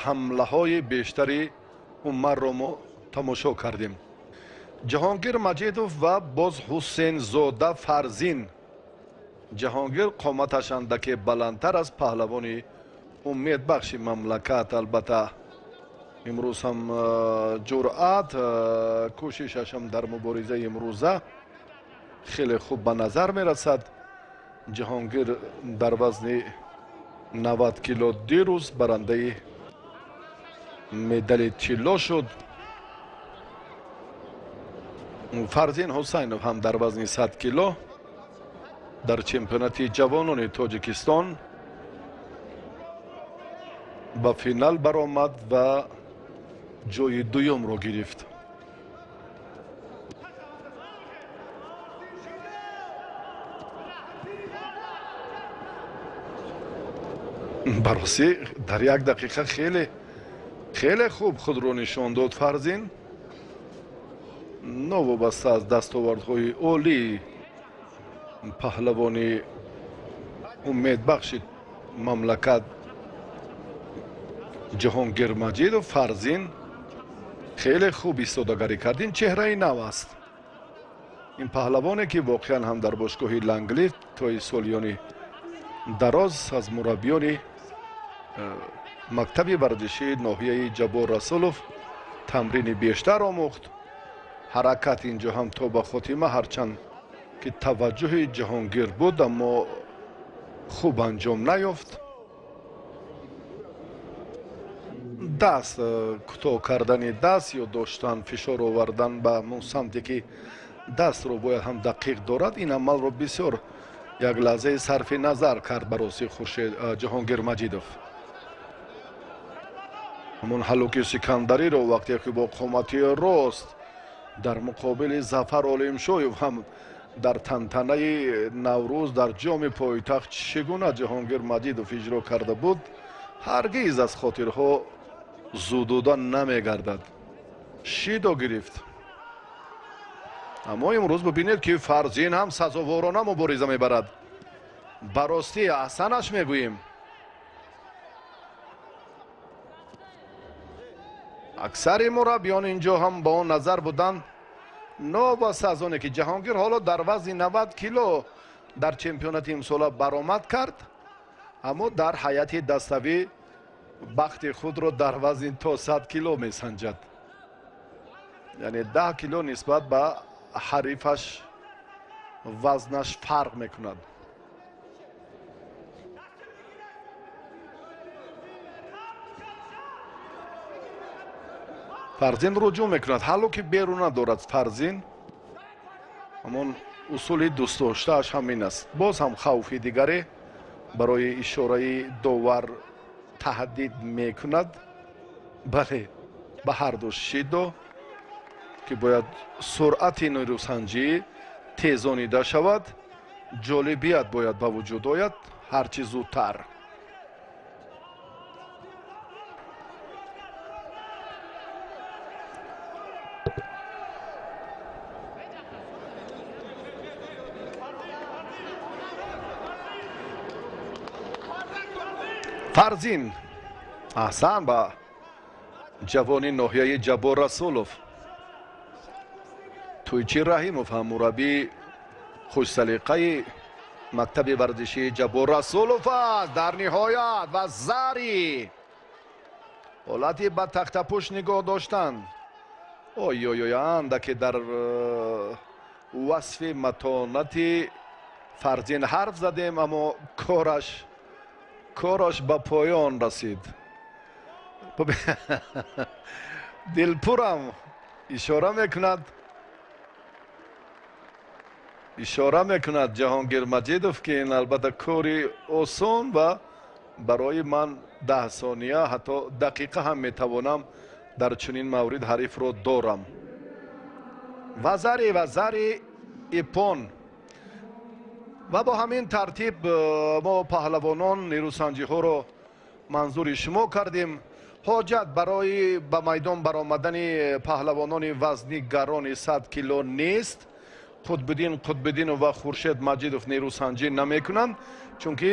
Ҳамлаҳои бештари Умарро мо тамошо кардем. Ҷаҳонгир Маҷидов ва боз Ҳусейнзода Фарзин. Ҷаҳонгир қоматаш андаке баландтар аз паҳлавони умедбахши мамлакат. Албатта, имрӯз ҳам ҷуръат, кӯшишаш ҳам дар муборизаи имрӯза хеле хуб ба назар мерасад. Ҷаҳонгир дар вазни 90 кило дирӯз барандаи медали тилло шуд. Фарзин Ҳусайнов ҳам дар вазни 100 кило дар чемпионати ҷавонони Тоҷикистон ба финал баромад ва ҷои дуюмро гирифт. Баросӣ, дар як дақиқа хеле хеле хуб худро нишон дод Фарзин. Новобаста аз дастовардҳои олии паҳлавони умедбахши мамлакат Ҷаҳонгир Маҷидов, Фарзин хеле хуб истодагарӣ кард. Ин чеҳраи нав аст. Ин паҳлавоне, ки воқеан ҳам дар бошгоҳи Ланглиф тои солиёни дароз аз мураббиёни мактаби варзишии ноҳияи Ҷаббор Расулов тамрини бештар омӯхт. Ҳаракат инҷо ҳам то ба хотима, ҳарчанд ки таваҷҷӯҳи Ҷаҳонгир буд, аммо хуб анҷом наёфт. Даст кӯтоҳ кардани даст ё доштан, фишор овардан ба он самте, ки дастро бояд ҳам дақиқ дорад, ин амалро бисёр як лаҳзаи сарфи назар кард бароси Хуршед Ҷаҳонгир Маҷидов. Ҳамон ҳалуки Сикандариро, вақте ки бо қомати рост дар муқобили Зафар Олимшоев ҳам дар тантанаи Наврӯз дар ҷоми пойтахт чӣ гуна Ҷаҳонгир Маҷидов иҷро карда буд, ҳаргиз аз хотирҳо зудуда намегардад. Шидо гирифт. Аммо имрӯз бибинед, ки Фарзин ҳам сазоворона мубориза мебарад. Ба ростӣ, аҳсанаш мегӯем. Аксари мураббиён инҷо ҳам ба он назар буданд, новобаста аз оне ки Ҷаҳонгир ҳоло дар вазни 90 кило дар чемпионати имсола баромад кард, аммо дар ҳайати даставӣ бахти худро дар вазни то 100 кило месанҷад, яъне 10 кило нисбат ба ҳарифаш вазнаш фарқ мекунад. Фарзин руҷӯъ мекунад, ҳалло ки беруна дорад. Фарзин ҳамон усули дӯстдоштааш ҳамин аст. Боз ҳам хавфи дигаре барои ишораи довар таҳдид мекунад. Бале, ба ҳарду шидо, ки бояд суръати нерӯсанҷӣ тезонида шавад, ҷолибият бояд ба вуҷуд ояд ҳарчи зудтар. Фарзин, аҳсан ба ҷавони ноҳияи Ҷаббор Расулов. Тӯйчи Раҳимов ҳам мураббии хушсалиқаи мактаби варзишии Ҷаббор Расулов аст. Дар ниҳоят ва зари ҳолати ба тахтапӯш нигоҳ доштан. Ой-ой-ой, андаке дар васфи матонати Фарзин ҳарф задем, аммо кораш ба поён расид. Дилпурам ишора мекунад, ишора мекунад Ҷаҳонгир Маҷидов, ки ин албатта кори осон ва барои ман 10 сония, ҳатто дақиқа ҳам метавонам дар чунин маврид ҳарифро дорам. Вазари ипон. Ва бо ҳамин тартиб мо паҳлавонон нерӯсанҷиҳоро манзури шумо кардем. Ҳоҷат барои ба майдон баромадани паҳлавонони вазни гарони 100 кило нест. Қутбиддин Қутбиддинов ва Хуршед Маҷидов нерӯсанҷӣ намекунанд, чунки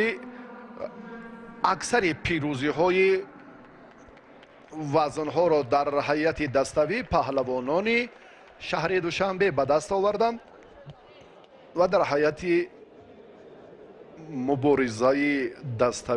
аксари пирӯзиҳои Вазнҳоро дар ҳайати даставӣ паҳлавонони шаҳри Душанбе ба даст оварданд ва дар ҳайати муборизаи даставӣ